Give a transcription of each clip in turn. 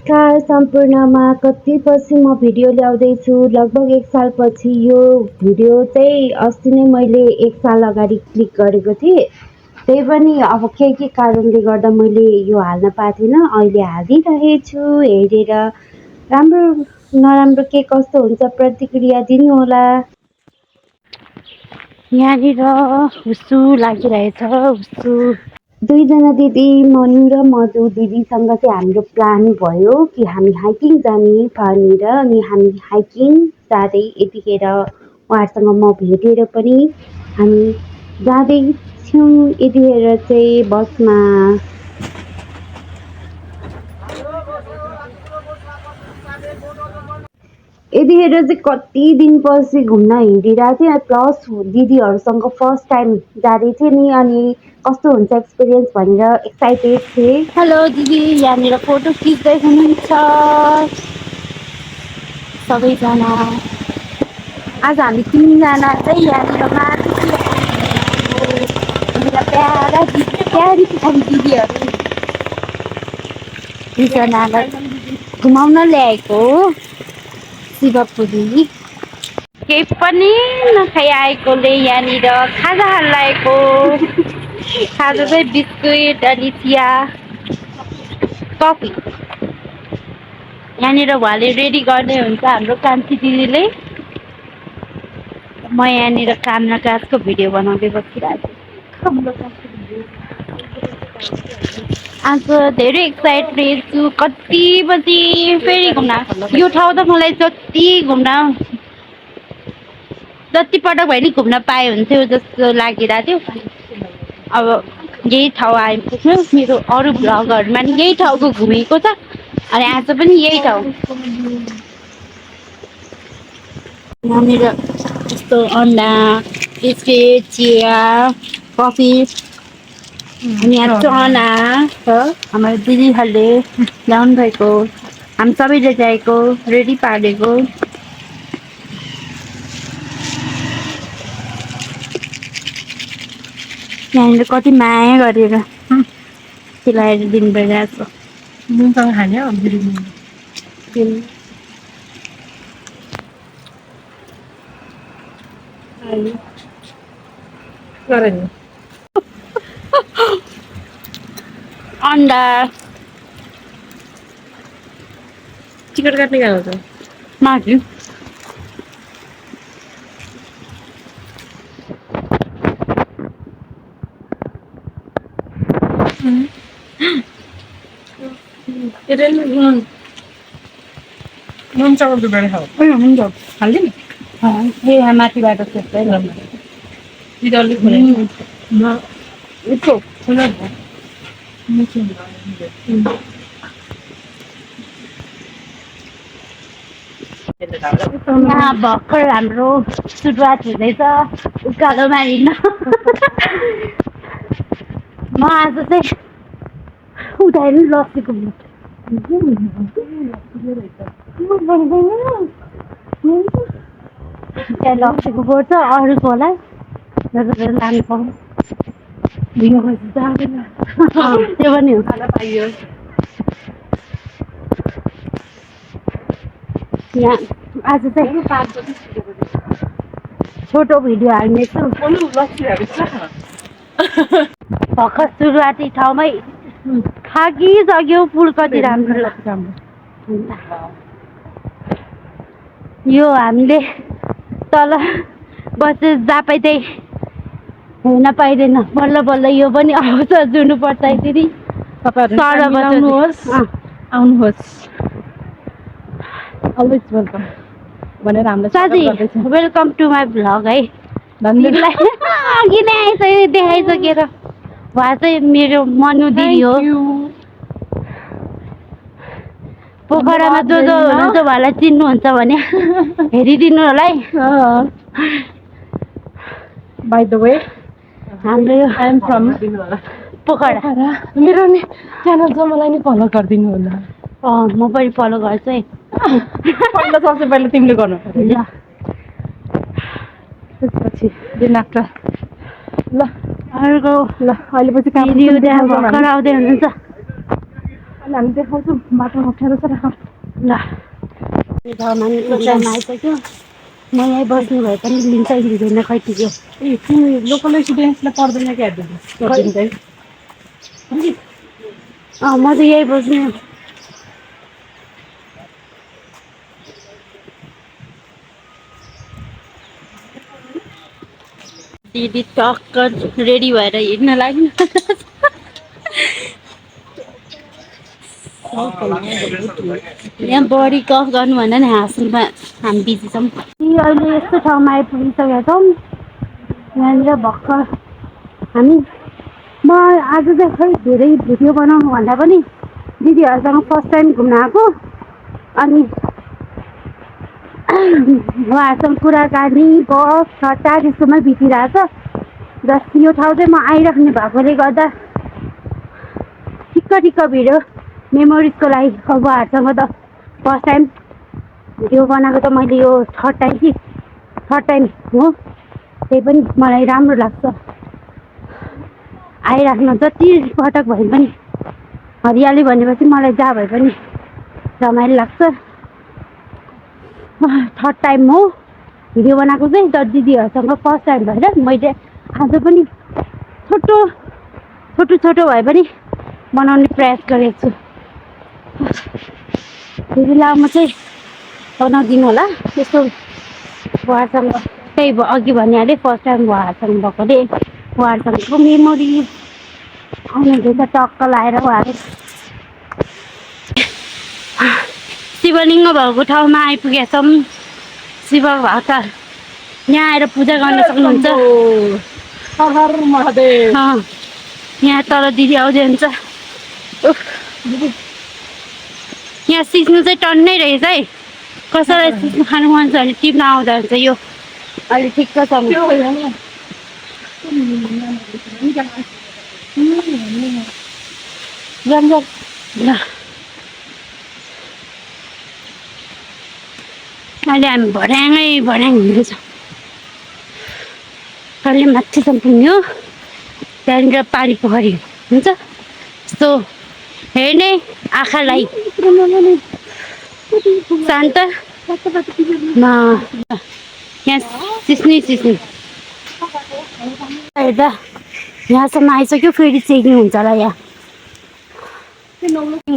नमस्कार सम्पूर्णमा कति पछि म भिडियो ल्याउँदैछु लगभग 1 सालपछि यो भिडियो चाहिँ अस्ति नै मैले 1 साल अगाडि क्लिक गरेको थिएँ त्यही पनि अब के कारणले गर्दा मैले यो हाल्न पाएको थिइनँ अहिले हालिदिइरहेछु हेरेर राम्रो नराम्रो के कस्तो हुन्छ प्रतिक्रिया दिनुहोला यहाँनिर हुस्सु लागिरहेछ हुस्सु दुईजना दिदी मनु र मधु दिदीसँग चाहिँ हाम्रो प्लान भयो कि हामी हाइकिङ जाने भनेर अनि हामी हाइकिङ जाँदै यतिखेर उहाँहरूसँग म भेटेर पनि हामी जाँदैछौँ यतिखेर चाहिँ बसमा यतिखेर चाहिँ कति दिनपछि घुम्न हिँडिरहेको थिएँ प्लस दिदीहरूसँग फर्स्ट टाइम जाँदै थिएँ नि अनि कस्तो हुन्छ एक्सपिरियन्स भनेर एक्साइटेड थिएँ हेलो दिदी यहाँनिर फोटो खिच्दै हुनुहुन्छ सबैजना आज हामी 3 जना चाहिँ यहाँनिर मेरा प्यारा दिदी प्यारी प्यारी दिदीहरू 2 जनालाई घुमाउन ल्याएको शिवपुरी केही पनि नखाइ आएकोले यहाँनिर खाजा हल्लाएको खाजा चाहिँ बिस्कुट अनि चिया कफी यहाँनिर उहाँले रेडी गर्दै हुन्छ हाम्रो कान्छी दिदीले म यहाँनिर काम र काजको भिडियो बनाउँदै बसिरहेको आज धेरै एक्साइटेड छु कति बजी फेरि घुम्न यो ठाउँ त मलाई जति पटक भए नि घुम्न पाए हुन्थ्यो जस्तो लागिरहेको थियो अब यही ठाउँ आइपुग्यो मेरो अरू भ्लगहरूमा नि यही ठाउँको घुमेको छ अनि आज पनि यही ठाउँ यहाँनिर यस्तो अन्डा बिस्किट चिया कफी अनि यहाँ चना छ हाम्रो दिदीहरूले ल्याउनु भएको हामी सबैले ल्याएको रेडी पारेको यहाँनिर कति माया गरेर चिलाएर दिनु भइरहेको छ नुनसँग खाने हो अन्डा टिकट काट्ने कहाँ हो त माथि नुन चामल त बेला खाऊ हुन्छ हाल्दिनु ए माथिबाट सेप्दै दिदीले खोले म यस्तो खोला यहाँ भर्खर हाम्रो सुरुवात हुँदैछ उकालोमा हिँड्न म आज चाहिँ उठाएर लस्सी घुम्नु त्यहाँ लस्सीको बोट छ अरूको होला लानु पाउँ त्यो पनि हो यहाँ आज चाहिँ छोटो भिडियो हाल्नेछु भर्खर सुरुवाती ठाउँमै थाकिसक्यो पुल कति राम्रो यो हामीले तल बसेर जापाइँदै हेर्न पाइँदैन बल्ल बल्ल यो पनि आउँछ जुर्नुपर्छ यसरी आउनुहोस् अलवेज वेलकम भनेर हामीलाई साथी वेलकम टु माई भ्लग है अघि नै आइसक्यो देखाइसकेर उहाँ चाहिँ मेरो मनु दिदी हो पोखरामा जो हुनुहुन्छ उहाँलाई चिन्नुहुन्छ भने हेरिदिनु होला है बाई द वे हाम्रो आई एम फ्रम पोखरा मेरो नि च्यानल छ मलाई नि फलो गरिदिनु होला म पनि फलो गर्छु है पहिला सबसे पहिला तिमीले गर्नु पर्यो त्यसपछि दिन आफ्टर ल अर्को ल अहिले पछि काम भर्खर आउँदै हुनुहुन्छ हामी देखाउँछौँ बाटोमा अप्ठ्यारो छ र ल ठाउँमा आइसक्यो म यहीँ बस्नु भए पनि लिन्छ लिँदैन खै ठिकै ए तिमी लोकल स्टुडेन्ट्सलाई पर्दैन क्या म चाहिँ यहीँ बस्नु दिदी टक्क रेडी भएर हिँड्न लाग्नु यहाँ बढी कफ गर्नु भन्दा नि हाँस्नुमा हामी बिजी छौँ अहिले यस्तो ठाउँमा आइपुगिसकेका छौँ यहाँनिर भर्खर हामी म आज चाहिँ खै धेरै भिडियो बनाउनु भन्दा पनि दिदीहरूसँग फर्स्ट टाइम घुम्न आएको अनि उहाँहरूसँग कुराकानी गफ सट्टा त्यस्तोमै बितिरहेछ जस्तो यो ठाउँ चाहिँ म आइराख्ने भएकोले गर्दा ठिक्क भिडियो मेमोरिजको लागि अब उहाँहरूसँग त फर्स्ट टाइम भिडियो बनाएको त मैले यो थर्ड टाइम हो त्यही पनि मलाई राम्रो लाग्छ आइराख्न जति पटक भए पनि हरियाली भनेपछि मलाई जहाँ भए पनि रमाइलो लाग्छ थर्ड टाइम हो भिडियो बनाएको चाहिँ तर दिदीहरूसँग फर्स्ट टाइम भएर मैले आज पनि छोटो भए पनि बनाउने प्रयास गरेको छु फेरि लामो चाहिँ बनाउदिनु होला त्यस्तो उहाँहरूसँग त्यही अघि भनिहालेँ फर्स्ट टाइम उहाँहरूसँग भएकोले उहाँहरूसँगको मेमोरी आउनुहुँदैछ टक्क लाएर उहाँहरू शिवलिङ्ग भएको ठाउँमा आइपुगेका छौँ शिव भक्त यहाँ आएर पूजा गर्न सक्नुहुन्छ यहाँ तल दिदी आउँदै हुन्छ यहाँ सिस्नु चाहिँ टन्नै रहेछ है कसैलाई सिस्नु खानु मन छ भने टिप्न आउँदा हुन्छ यो अहिले ठिक्क छ ल अहिले हामी भर्याङ हिँड्दैछौँ कहिले माथिसम्म पुग्ने हो त्यहाँनिर पारी पोखरी हुन्छ यस्तो हेर्ने आँखालाई शान्त यहाँ सिस्नु हेर्दा यहाँसम्म आइसक्यो फेरि चेकिङ हुन्छ होला यहाँ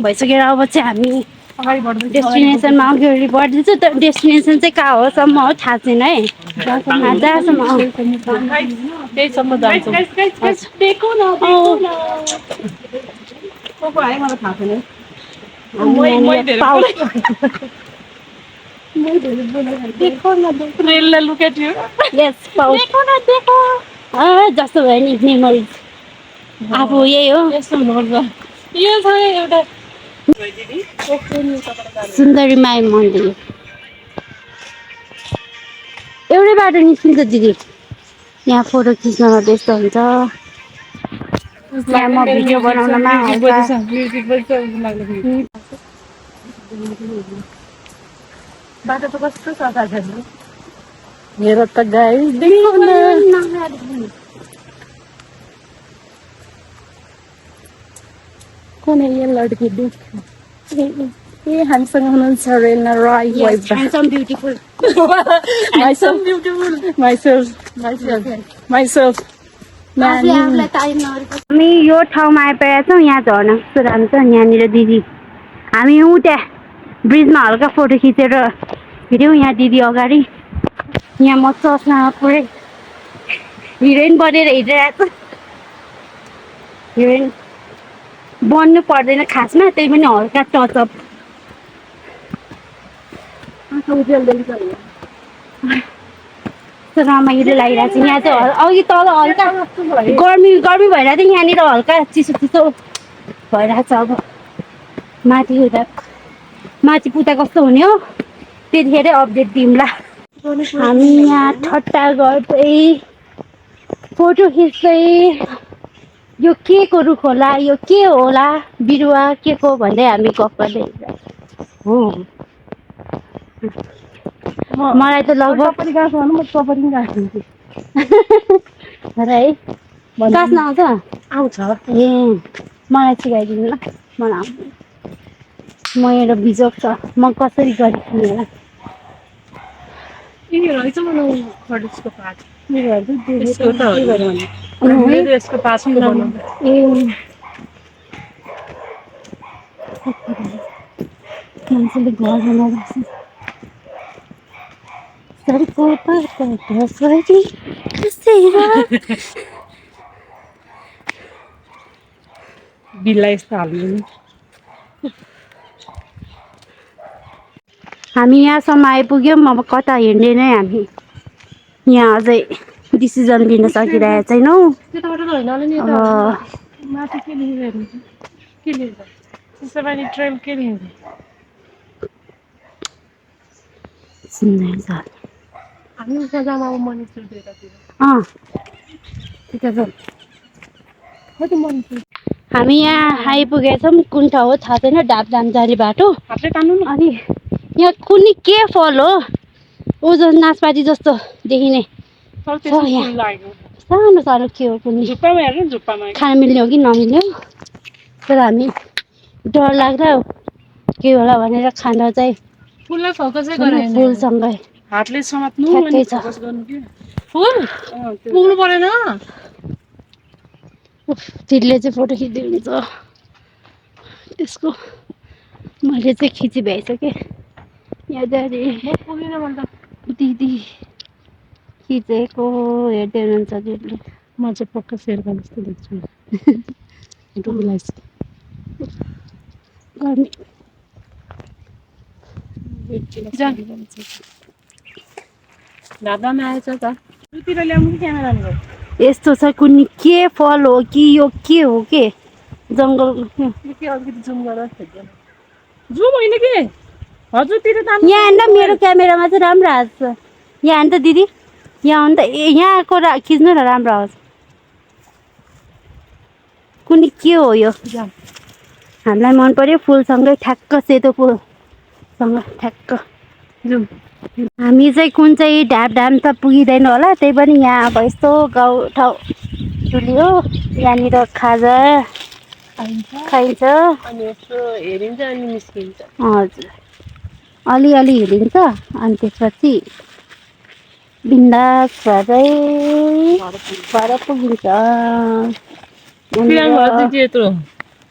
भइसकेर अब चाहिँ हामी डेस्टिनेसनमा अघि बढ्दैछु तर डेस्टिनेसन चाहिँ कहाँ होसम्म हो थाहा छैन है जहाँसम्म जस्तो भयो नि मेमोरिज आफू यही हो एउटा सुन्दरी माई मन्दिर एउटै बाटो निस्किन्छ दिदी यहाँ फोटो खिच्नमा व्यस्त हुन्छ यहाँ म भिडियो बनाउनमा बाटो त कस्तो सफा छ हेर त गाई देखो न कौन है ये लड़की देख ये हैंडसम हुनुहुन्छ रेना राय वाइफ handsome beautiful myself हामी यो ठाउँमा आइपुगेका छौँ यहाँ झर्ना कस्तो राम्रो छ यहाँनिर दिदी हामी त्यहाँ ब्रिजमा हल्का फोटो खिचेर हिँड्यौँ यहाँ दिदी अगाडि यहाँ म चस्मा पुरै हिरोइन बनेर हिँडिरहेको छु हिरोइन बन्नु पर्दैन खासमा त्यही पनि हल्का टचअप रमाइलो लागिरहेको छ यहाँ चाहिँ अघि तल हल्का गर्मी भइरहेको थियो यहाँनिर हल्का चिसो भइरहेको छ अब माथि पुता कस्तो हुने हो त्यतिखेरै अपडेट दिउँला हामी यहाँ ठट्टा गर्दै फोटो खिच्दै यो के को रुख होला यो के होला बिरुवा के को भन्दै हामी गफ गर्दै हो मलाई त लगभग पनि गाँस भन्नु म सपरी पनि गाँस दिन्छु है गाँस्न आउँछ आउँछ ए मलाई सिकाइदिनु ल मलाई मेरो बिजोग छ म कसरी गरिदिने ये रहेछ बनाउ फरेस्टको पात यसको त हामीले त यसको पाछौँ बनाउँदा मान्छेले घर बनाइरहेको छ सरको पात कसरी कसेर बिल्ला यस्तो हाल्नु हामी यहाँसम्म आइपुग्यौँ अब कता हिँड्ने नै हामी यहाँ अझै डिसिजन लिन सकिरहेको छैनौँ त्यताबाट त होइन होला नि यता माथि के लेखेको के लेखेको त्यसोबानी ट्रेल के लेखेको सुन्दैछ हामी उता जामा अब मनिसहरू त्यतातिर त्यता छ कति मनिसहरू हामी यहाँ आइपुगेछौँ कुन ठाउँ हो थाहा छैन डाबदाम जाने बाटो हातले तान्नु न अनि यहाँ कुनै के फल हो ओजन नासपाती जस्तो देखिने छ यहाँ सानो सानो के हो कुनै झुप्पामा हेर्नु झुप्पामा खान मिल्ने हो कि नमिल्ने हो तर हामी डर लाग्दा के होला भनेर खान चाहिँ फुललाई फोकस गरे फुलसँगै हातले समात्नु ठ्याक्कै अनि छ फोकस गर्नु के फुल पुग्नु परेन तिमीले चाहिँ फोटो खिच्दै हुन्छ त्यसको मैले चाहिँ खिची भ्याइसकेँ यहाँ जाने पुगिन मैले त दिदी खिचेको हेर्दै हुनुहुन्छ दिदीले म चाहिँ पक्का सेयर गर्ने जस्तो देख्छु डुबुलाइस गर्ने ढाबामा आएछ त उतिर ल्याउनु कि क्यामेरा लानु यस्तो छ कुनै के फल हो कि यो के हो के जङ्गल के अलिकति जुम गरेर जुम होइन के हजुरतिर त यहाँ हेर्न मेरो क्यामेरामा चाहिँ राम्रो आउँछ यहाँ हेर्नु त दिदी यहाँ हो नि त यहाँको खिच्नु न राम्रो आउँछ कुनै के हो यो हामीलाई मन पर्यो फुलसँगै ठ्याक्क सेतो फुलसँग ठ्याक्क जुम हामी चाहिँ कुन चाहिँ ढाम त पुगिँदैन होला त्यही पनि यहाँ अब यस्तो गाउँ ठाउँ चुल्यो यहाँनिर खाजा खाइन्छ अनि यसो हेरिन्छ अनि निस्किन्छ हजुर अलिअलि हिँडिन्छ अनि त्यसपछि बिन्दास भएर पुगिन्छ यत्रो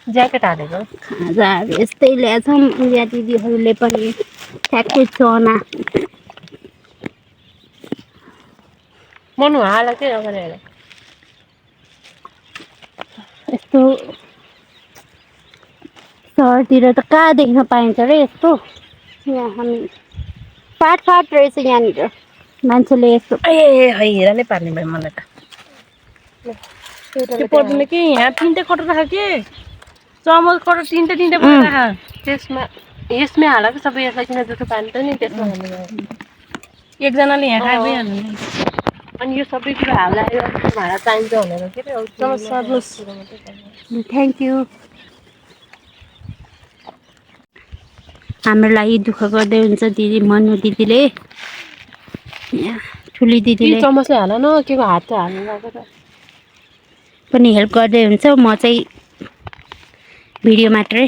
ज्याकेट हालेको खाजाहरू यस्तै ल्याएछौँ यहाँ दिदीहरूले पनि ठ्याक्कै चना मनु हाल के नगरेर यस्तो सहरतिर त कहाँ देख्न पाइन्छ र यस्तो यहाँ हामी फाट रहेछ यहाँनिर मान्छेले यस्तो ए है हेर नै पार्ने भयो मलाई त त्यो पर्दैन कि यहाँ तिनवटा कटर राख के चमच कटर तिनवटा राख त्यसमा यसमै हाल कि सबै यसलाई किन जुठो पानी त नि त्यसमा हाल्नु भयो एकजनाले यहाँ खाए भइहाल्नु अनि यो सबै कुरा हाल्दा भाडा चाहिन्छ भनेर के अरे चमच सर्नुहोस् थ्याङ्क यू हाम्रो लागि दुःख गर्दै हुन्छ दिदी मनु दिदीले ठुली दिदीले चमचले हाल न के को हात चाहिँ हाल्नु लाग्यो पनि हेल्प गर्दै हुन्छ म चाहिँ भिडियो मात्रै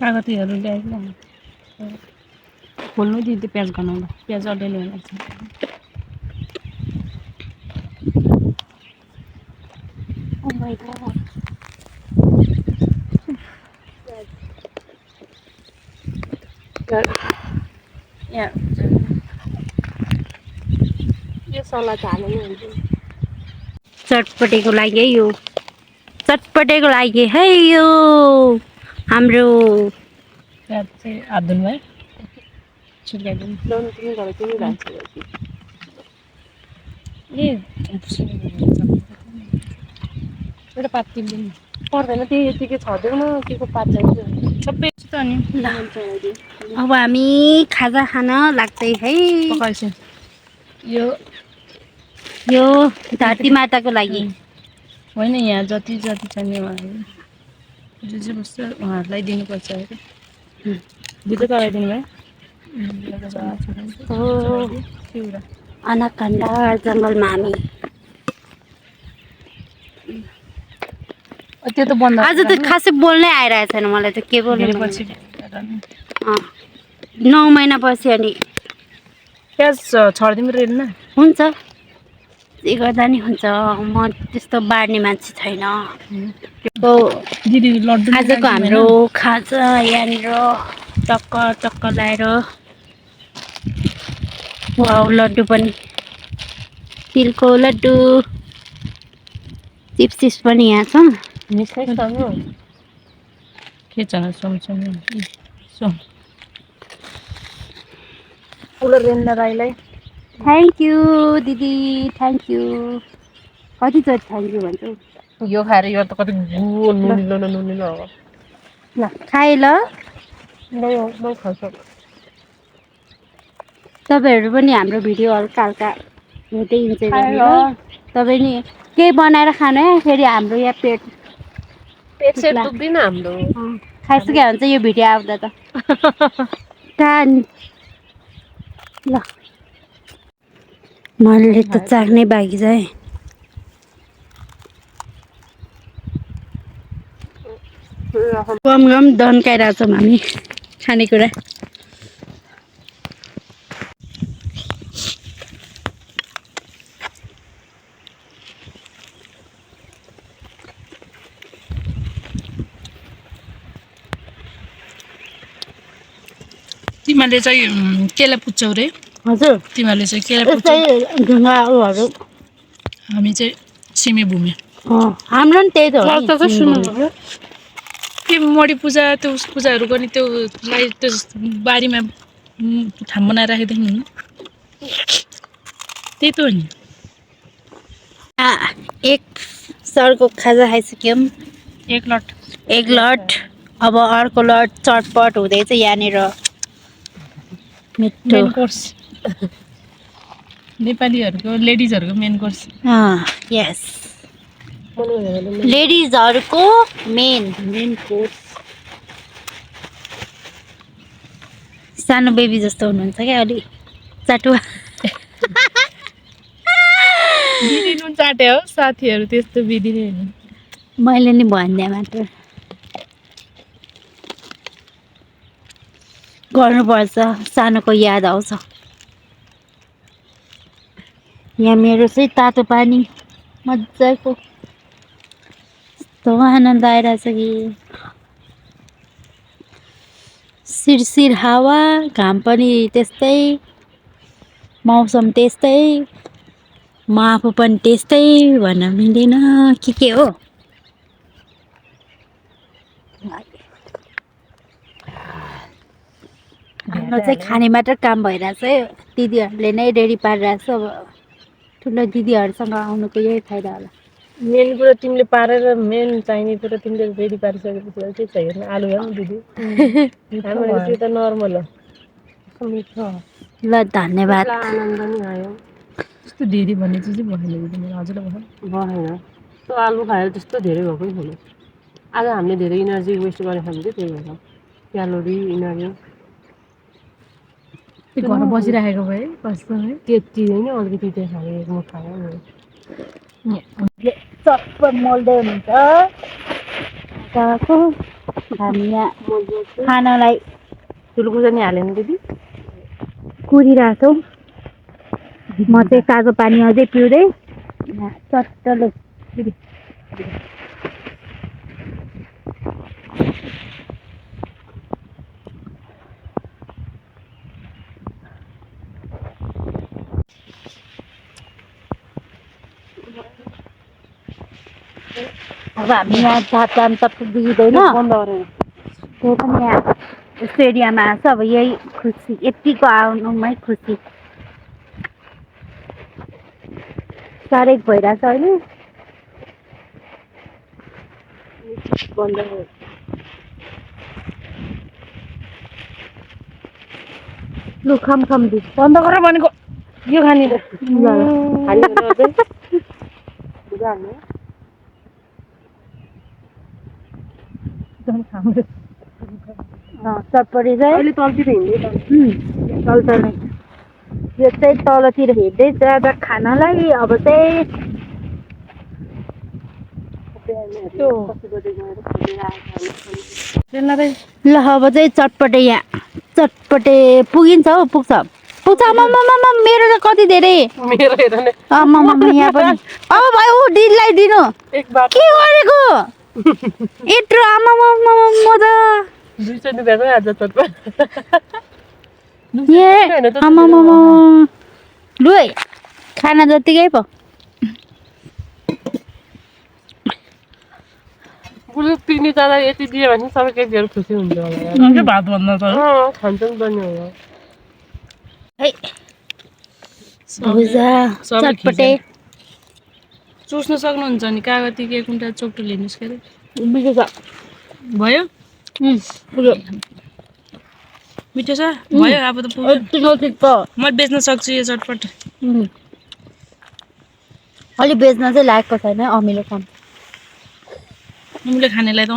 कागतीहरू ल्याएको खोल्नु दिदी प्याज बनाउँदा प्याज अलिअलि हाल्छ यो सलाद हाल्नु नि हुन्छ चटपटेको लागि है यो चटपटेको लागि है यो हाम्रो प्याज चाहिँ हात धुनु भयो छुट्याइदिनु ल्याउनु तिमी घर तिमी भान्छु ए एउटा पात तिर्दिनु पर्दैन त्यही यतिकै छरिदिउँ न के को पात चाहिन्छ सबै त नि अब हामी खाजा खान लाग्दै है पकाइछ यो धरती माताको लागि होइन यहाँ जति जति चाहिने उहाँहरू जो जे बस्छ उहाँहरूलाई दिनुपर्छ अरे बुझ्दै चलाइदिनु भयो अनाकन्डा जङ्गलमा हामी त्यो त बन्द आज त खासै बोल्नै आइरहेको छैन मलाई त के बोल्नु पछि 9 महिनापछि अनि प्याज छर्दिम रेड्न हुन्छ जे गर्दा नि हुन्छ म त्यस्तो बाड्ने मान्छे छैन दिदी लड्डु आजको हाम्रो खाजा यहाँनिर टक्क टक्क लाएर वाउ लड्डु पनि तिलको लड्डु चिप्स पनि यहाँ छ मिठाई खानु के छ सोमसोम सो उलो रेन्ना राईलाई थ्याङ्क यू दिदी थ्याङ्क यू कतिचोटि थ्याङ्क यू भन्छु यो खाएर यो त कति गुलो नुनिलो हो ल खाएँ ल म खान्छु तपाईँहरू पनि हाम्रो भिडियो हल्का हल्का हेर्दै इन्जोय गर्नु ल तपाईँ नि केही बनाएर खानु है फेरि हाम्रो यहाँ पेट सेट दुख्दैन हाम्रो खाइसक्यो हुन्छ यो भिडियो आउँदा त टान ल मैले त चाख्नै बाँकी छ है गम गम दन्काइरहेको छौँ हामी खानेकुरा तिमीले चाहिँ केला पुच्छौ रे हजुर तिमीले चाहिँ केला पुच्छौ ढुङ्गाहरू हामी चाहिँ सिमी भूमि हाम्रो नि त्यही त हो के मडी पूजा त्यो पूजाहरू गर्ने त्यो बारीमा ठाम बनाएर राखिदिनु न त्यही त हो नि एक सरको खाजा खाइसक्यौँ एक लट अब अर्को लट चटपट हुँदैछ यहाँनिर मिठो मेन कोर्स नेपालीहरूको लेडिजहरूको मेन कोर्स यस लेडिजहरूको मेन कोर्स सानो बेबी जस्तो हुनुहुन्छ क्या अलि चाटुवा बिदिनु चाटे हो साथीहरू त्यस्तो बिदिने होइन मैले नि भनिदिएँ मात्र गर्नुपर्छ सानोको याद आउँछ यहाँ मेरो चाहिँ तातो पानी मजाको यस्तो आनन्द आइरहेछ कि सिरसिर हावा घाम पनि त्यस्तै मौसम त्यस्तै म आफू पनि त्यस्तै भन्न मिल्दैन के हो हाम्रो चाहिँ खाने मात्र काम भइरहेछ है दिदीहरूले नै रेडी पारिरहेछ अब ठुलो दिदीहरूसँग आउनुको यही फाइदा होला मेन कुरा तिमीले पारेर मेन चाहिने कुरा तिमीले रेडी पारिसकेपछि के छ हेर्नु आलु हो नि दिदी हाम्रो त्यो त नर्मल हो मिठो ल धन्यवाद आनन्द नि आयो त्यस्तो धेरै भन्ने चिज भएन तिमीले हजुरलाई भएन त्यो आलु खाएर त्यस्तो धेरै भएकै छैन आज हामीले धेरै इनर्जी वेस्ट गरेको छ भने त्यही भएर क्यालोरी इनर्जी घर बसिराखेको भए कस्तो है त्यति होइन अलिकति त्यो खायो म खायो चप्पल मोल्दै हुनुहुन्छ हामी यहाँ खानालाई तुलकुजा नि हालेन दिदी कुरिरहेछौँ म चाहिँ तातो पानी अझै पिउँदै चट्टले अब हामी यहाँ जान त पुगिँदैन त्यही पनि यहाँ यस्तो एरियामा आएको अब यही खुसी यतिको आउनुमै खुसी साह्रै भइरहेछ अहिले लु खाम दि बन्द गर भनेको यो खाने चटपटी चाहिँ अहिले तलतिर हिँड्दै तल नै यो चाहिँ तलतिर हेर्दै जाँदा खानालाई अब चाहिँ ल अब चाहिँ चटपटे यहाँ चटपटे पुगिन्छ हौ पुग्छ पुग्छ आमामामा मेरो त कति धेरै मेरो हेर न आमामामा यहाँ पनि अब भयो दिदीलाई दिनु के गरेको यत्रो आमामामा म त 200 रुपैयाँकै आज चटपट आमामामा लु है खाना जतिकै पो बुलु पिकनिक जाँदा यति दियो भने सबै केटीहरू खुसी हुन्छ होला भात भन्दा त खान्छ नि पनि होला है भुजा चटपटे चुस्न सक्नुहुन्छ नि कागती के कुन्टा चोक्टो लिनुहोस् के मिठो छ भयो मिठो छ भयो अब त पुग्यो म बेच्न सक्छु यो चटपट अलि बेच्न चाहिँ लागेको छैन अमिलो कम तिमीले खानेलाई त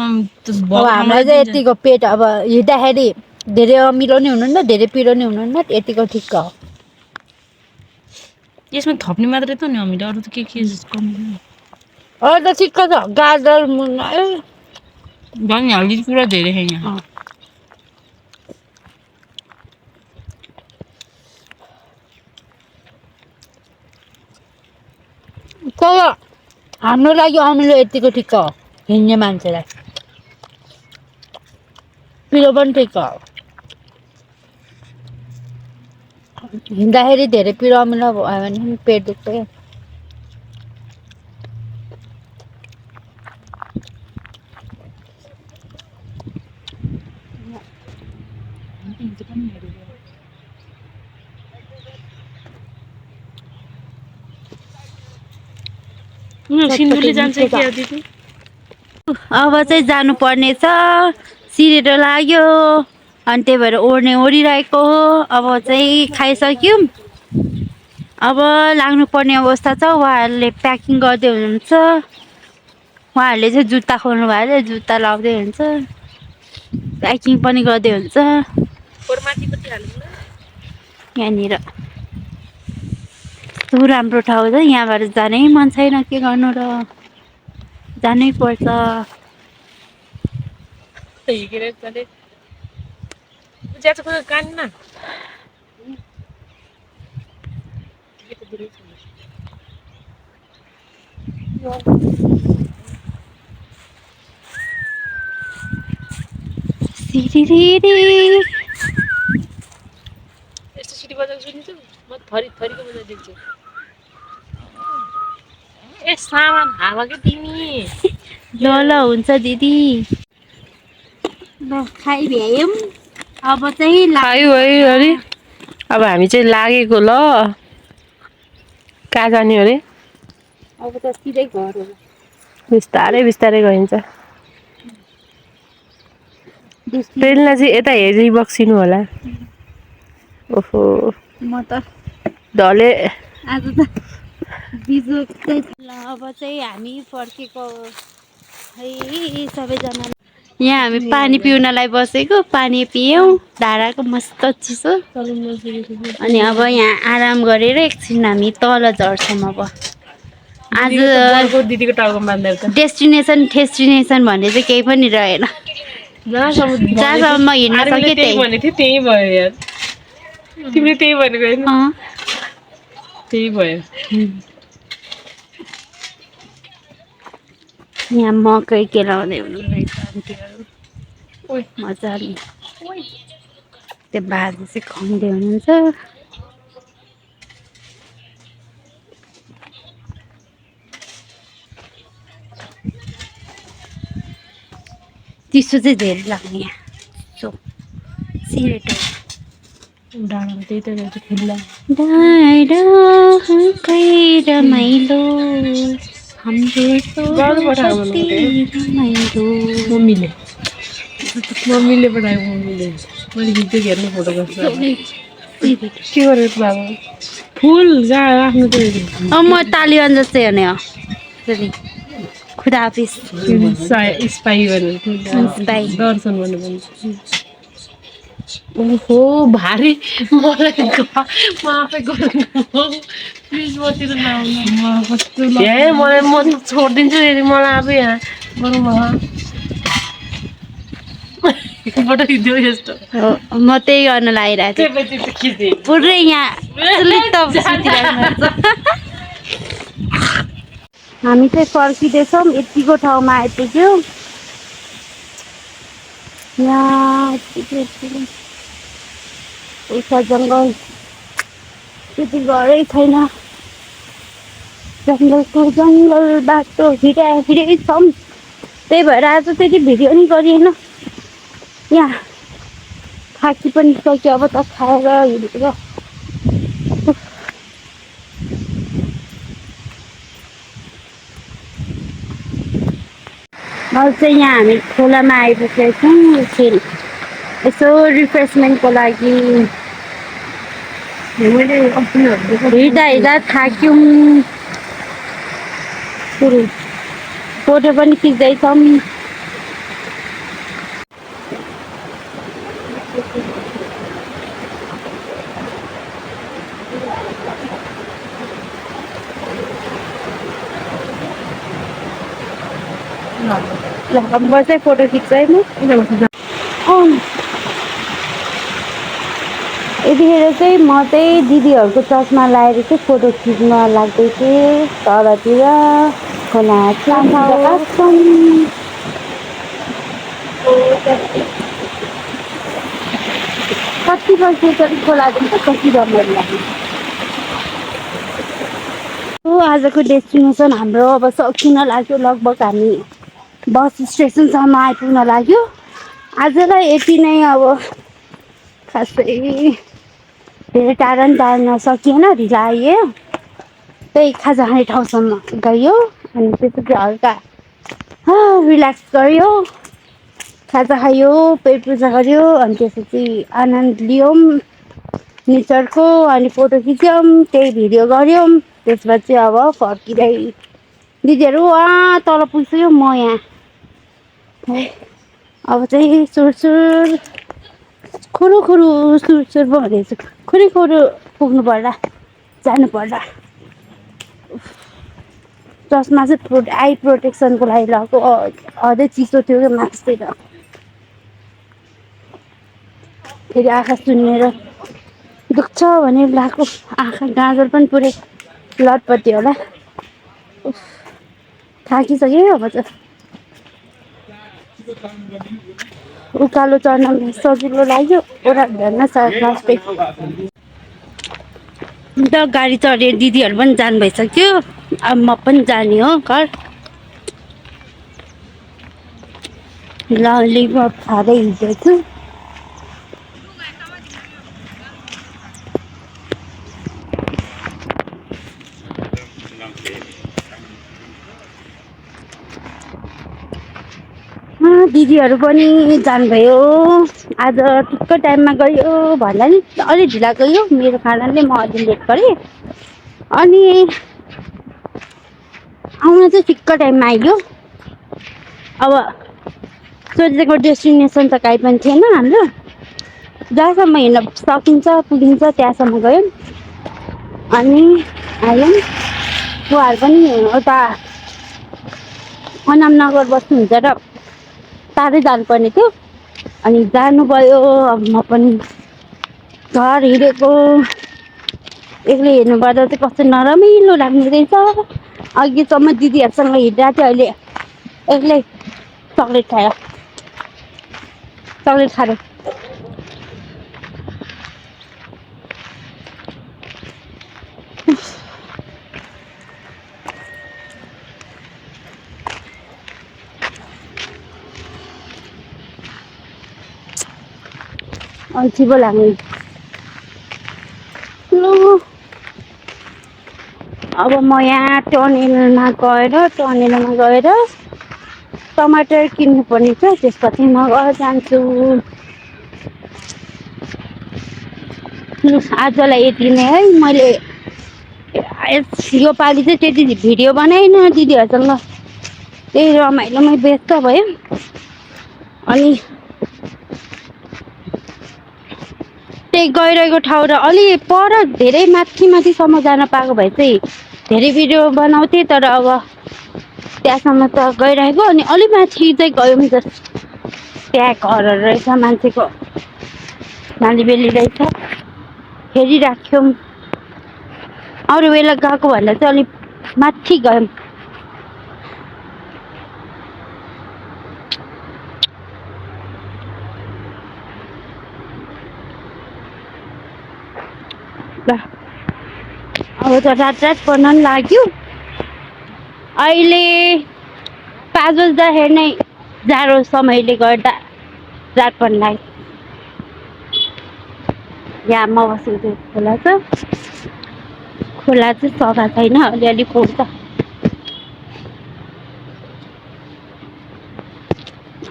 अब हामीलाई चाहिँ यतिको पेट अब हिँड्दाखेरि धेरै अमिलो नि हुनुहुन्न धेरै पिरो नि हुनुहुन्न यतिको ठिक्क हो यसमा थप्ने मात्रै त नि हामीले अरू त के कम अरू त ठिक्क छ गाजर मुला झन् हल्दी पुरा धेरै छ यहाँ तर हाम्रो लागि अमिलो यतिको ठिक्क हो हिँड्ने मान्छेलाई पिरो पनि ठिक्क हो हिँड्दाखेरि धेरै पिरो अमिलो भयो भने पेट दुख्छ क्या सिन्धुली जान्छ कि दिदी अब चाहिँ जानुपर्ने छ सिरेटो लाग्यो अनि त्यही भएर ओर्ने ओरिरहेको हो अब चाहिँ खाइसक्यौँ अब लाग्नुपर्ने अवस्था छ उहाँहरूले प्याकिङ गर्दै हुनुहुन्छ उहाँहरूले चाहिँ जुत्ता खोल्नु भयो अरे जुत्ता लाउँदै हुन्छ प्याकिङ पनि गर्दै हुन्छ यहाँनिर कस्तो राम्रो ठाउँ छ यहाँबाट जानै मन छैन के गर्नु र जानै पर्छ यस्तो सिटी बजाएको सुनिन्छ म थरी थरीको बजाइ देख्छु ए सामान हावा के तिमी ल ल हुन्छ दिदी ल खाइभ्यायौँ अब चाहिँ खायो है अरे अब हामी चाहिँ लागेको ल कहाँ जाने अरे अब त सिधै घर हो बिस्तारै बिस्तारै गइन्छ ट्रेनलाई चाहिँ यता हेरी बक्सिनु होला ओहो म त ढले आज त बिजो ल अब चाहिँ हामी फर्केको है सबैजना यहाँ हामी पानी पिउनलाई बसेको पानी पियौँ धाराको मस्त चिसो अनि अब यहाँ आराम गरेर एकछिन हामी तल झर्छौँ अब आज दिदीको टाउको बाँधेर डेस्टिनेसन भन्ने चाहिँ केही पनि रहेन जहाँसम्म हिँड्न सके त्यही भयो यार तिमीले त्यही भनेको होइन त्यही भयो यहाँ मकै केलाउँदै हुनुहुँदैछ आन्टीहरू मजाले त्यो बाजे चाहिँ खुवाउँदै हुनुहुन्छ चिसो चाहिँ धेरै लाग्ने यहाँ सो सिरेटो डाँडामा त्यही त रहेछ खुल्ला रमाइलो मम्मीले पठाएको मम्मीले मैले खिच्दै हेर्नु फोटो गर्छु के गरेको बाबा फुल जहाँ आफ्नो त म तालिबान जस्तै हो नि खुदा हाफिज स्पाई दर्शन भन्नु भन्छ ओहो भारी मलाई म आफै गर्नु प्लिज मतिर नआउनु म छोडिदिन्छु यदि मलाई आफै यहाँ फोटो खिच्यो यस्तो हो म त्यही गर्न लागिरहेको थिएँ पुरै यहाँ सुलित्त सुतिरहेको छ। हामी चाहिँ फर्किँदैछौँ यतिको ठाउँमा आइपुग्यो यहाँ उता जङ्गल त्यति घरै छैन जङ्गलको जङ्गल बाटो हिँडै छौँ त्यही भएर आज त्यति भिडियो नि गरिएन यहाँ थाकी पनि सक्यो अब त खाएर हिँडेर अहिले चाहिँ यहाँ हामी खोलामा आइपुगेका छौँ फेरि यसो रिफ्रेसमेन्टको लागि हिँड्दा हिँड्दा थाक्यौँ फोटो पनि खिच्दैछौँ बस्दै फोटो खिच्छ है म यतिखेर चाहिँ म चाहिँ दिदीहरूको चस्मा लगाएर चाहिँ फोटो खिच्न लाग्दै थिएँ तलतिर खोला कति बजे चाहिँ खोलादेखि त कति रमाइलो लाग्यो। आजको डेस्टिनेसन हाम्रो अब सकिन लाग्यो लगभग हामी बस स्टेसनसम्म आइपुग्न लाग्यो आजलाई यति नै अब खासै धेरै टाढा नि जान सकिएन ढिला आयो त्यही खाजा खाने ठाउँसम्म गयो अनि त्यसपछि हल्का रिल्याक्स गऱ्यो खाजा खायो पेट पूजा गऱ्यो अनि त्यसपछि आनन्द लियौँ नेचरको अनि फोटो खिच्यौँ त्यही भिडियो गऱ्यौँ त्यसपछि अब फर्किँदै दिदीहरू तल पुग्यो म यहाँ अब चाहिँ सुरसुर खुरुखुरु सुरसुर भन्दैछु खुरुखुरु पुग्नु पर्ला जानु पर्ला चस्मा चाहिँ आई प्रोटेक्सनको लागि लगाएको अझै चिसो थियो क्या मास्तिर फेरि आँखा सुन्नेर दुख्छ भने लगाएको आँखा गाजर पनि पुरै लटपट्टि होला थाकिसक्यो अब चाहिँ उकालो चढ्न सजिलो लाग्यो ओह्रालो त गाडी चढेर दिदीहरू पनि जानु भइसक्यो अब म पनि जाने हो घर ललिपप खाँदै हिँड्दैछु दिदीहरू पनि जानुभयो आज ठिक्क टाइममा गयो भन्दा नि अलिक ढिला गयो मेरो कारणले म अझै लेट परेँ अनि आउन चाहिँ ठिक्क टाइममा आइयो अब सोचेको डेस्टिनेसन त काहीँ पनि थिएन हाम्रो जहाँसम्म हिँड्न सकिन्छ पुगिन्छ त्यहाँसम्म गयौँ अनि आयौँ उहाँहरू पनि उता अनामनगर बस्नुहुन्छ र टाढै जानुपर्ने थियो अनि जानुभयो अब म पनि घर हिँडेको एक्लै हेर्नुपर्दा चाहिँ कस्तो नरमाइलो लाग्ने रहेछ अघिसम्म दिदीहरूसँग हिँडिरहेको थियो अहिले एक्लै चक्लेट खाएर अल्छी पो लाग्ने लु अब म यहाँ टनेलमा गएर टमाटर किन्नुपर्ने छ त्यसपछि म घर जान्छु आजलाई यति नै है मैले यो पालि चाहिँ त्यति भिडियो बनाइनँ दिदीहरूसँग त्यही रमाइलोमै व्यस्त भयो अनि त्यही गइरहेको ठाउँ र अलि पर धेरै माथिसम्म जान पाएको भए चाहिँ धेरै भिडियो बनाउँथेँ तर अब त्यहाँसम्म त गइरहेको अनि अलि माथि चाहिँ गयौँ जस्ट त्यहाँ घरहरू रहेछ मान्छेको नालीबेली रहेछ हेरिराख्यौँ अरू बेला गएको भन्दा चाहिँ अलिक माथि गयौँ ल अब त रात पर्न पनि लाग्यो अहिले 5 बज्दाखेरि नै जाडो समयले गर्दा रात पर्न लाग्यो यहाँ म बसेको खोला छ खोला चाहिँ सफा छैन अलिअलि फोहोर छ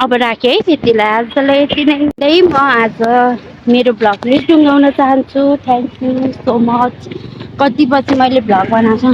अब राखेँ है त्यतिलाई आजलाई यति नै म आज मेरो भ्लगले टुङ्गाउन चाहन्छु थ्याङ्क यू सो मच कति पछि मैले भ्लग बनाएको